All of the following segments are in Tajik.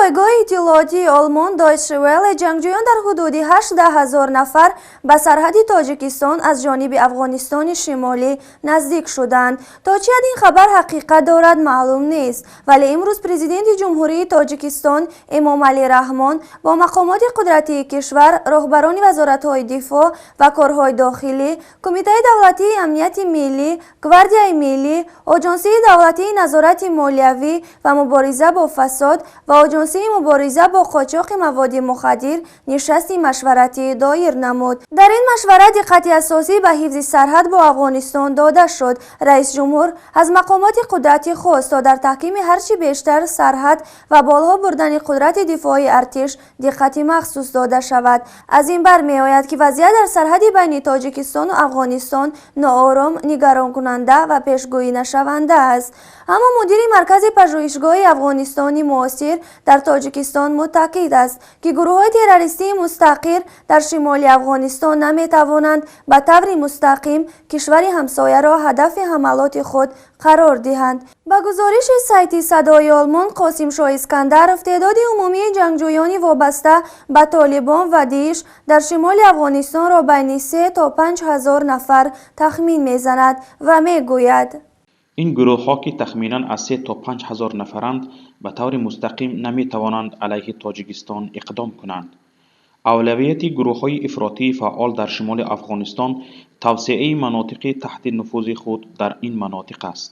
Пойгоҳи иттилоотии Олмон Deutsche Welle, ҷангҷӯён дар ҳудуди 18 000 нафар ба сарҳади Тоҷикистон аз ҷониби Афғонистони Шимолӣ наздик шуданд. То чӣ ҳад ин хабар ҳақиқат дорад, маълум нест, вале имрӯз Президенти Ҷумҳурии Тоҷикистон Эмомалӣ Раҳмон бо мақомоти қудратии кишвар, роҳбарони вазоратҳои дифоъ ва корҳои дохилӣ, Кумитаи давлатии амнияти миллӣ, Гвардияи миллӣ, Оҷонсии давлатии назорати молиявӣ ва мубориза бо фасод ва Оҷонсии мубориза бо қочоқи маводи мухаддир нишасти машваратӣ доир намуд. Дар ин машварат диққати асосӣ ба ҳифзи сарҳад бо Афғонистон дода шуд. Раисҷумҳур аз мақомоти қудратӣ хост, то дар таҳкими ҳарчи бештар сарҳад ва боло бурдани қудрати дифоии артиш диққати махсус дода шавад. Аз ин бармеояд, ки вазъият дар сарҳади байни Тоҷикистону Афғонистон ноором, нигаронкунанда ва пешгӯӣ нашаванда аст. Аммо мудири Маркази пажӯҳишгоҳи Афғонистони муосир дар Тоҷикистон мутаъкид аст, ки гурӯҳҳои террористии мустақир дар шимоли Афғонистон наметавонанд ба таври мустақим кишвари ҳамсояро ҳадафи ҳамалоти худ қарор диҳанд. Ба гузориши сайти Садои Олмон, Қосимшоҳ Искандаров теъдоди умумии ҷангҷӯёни вобаста ба Толибон ва ДИИШ дар шимоли Афғонистонро байни 3 то 5 ҳазор нафар тахмин мезанад ва мегӯяд: Ин гурӯҳҳо, ки тахминан аз 3 то 5 ҳазор нафаранд, ба таври мустақим наметавонанд алайҳи Тоҷикистон иқдом кунанд. Авлавияти гурӯҳҳои ифротии фаъол дар шимоли Афғонистон тавсеаи манотиқи таҳти нуфузи худ дар ин манотиқ аст.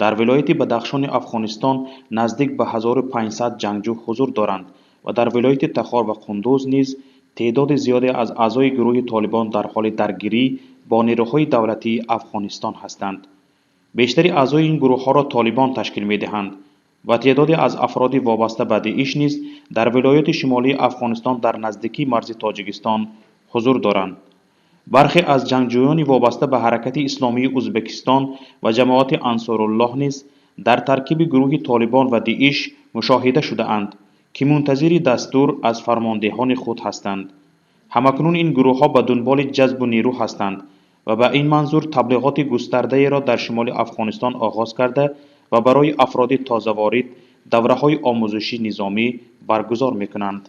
Дар вилояти Бадахшони Афғонистон наздик ба 1500 ҷангҷӯ ҳузур доранд ва дар вилояти Тахор ва Қундуз низ теъдоди зиёде аз аъзои гурӯҳи Толибон дар ҳоли даргирӣ бо нерӯҳои давлатии Афғонистон ҳастанд. Бештари аъзои ин гурӯҳҳоро Толибон ташкил медиҳанд ва теъдоде аз афроди вобаста ба ДИИШ низ дар вилояти шимолии Афғонистон дар наздикии марзи Тоҷикистон ҳузур доранд. Бархе аз ҷангҷӯёни вобаста ба Ҳаракати исломии Ӯзбекистон ва Ҷамоати Ансоруллоҳ низ дар таркиби гурӯҳи Толибон ва ДИИШ мушоҳида шудаанд, ки мунтазири дастур аз фармондеҳони худ ҳастанд. Ҳамакнун ин гурӯҳҳо ба дунболи ҷазбу нерӯ ҳастанд ва ба ин манзур таблиғоти густардаеро дар шимоли Афғонистон оғоз карда ва барои афроди тозаворид давраҳои омӯзиши низомӣ баргузор мекунанд.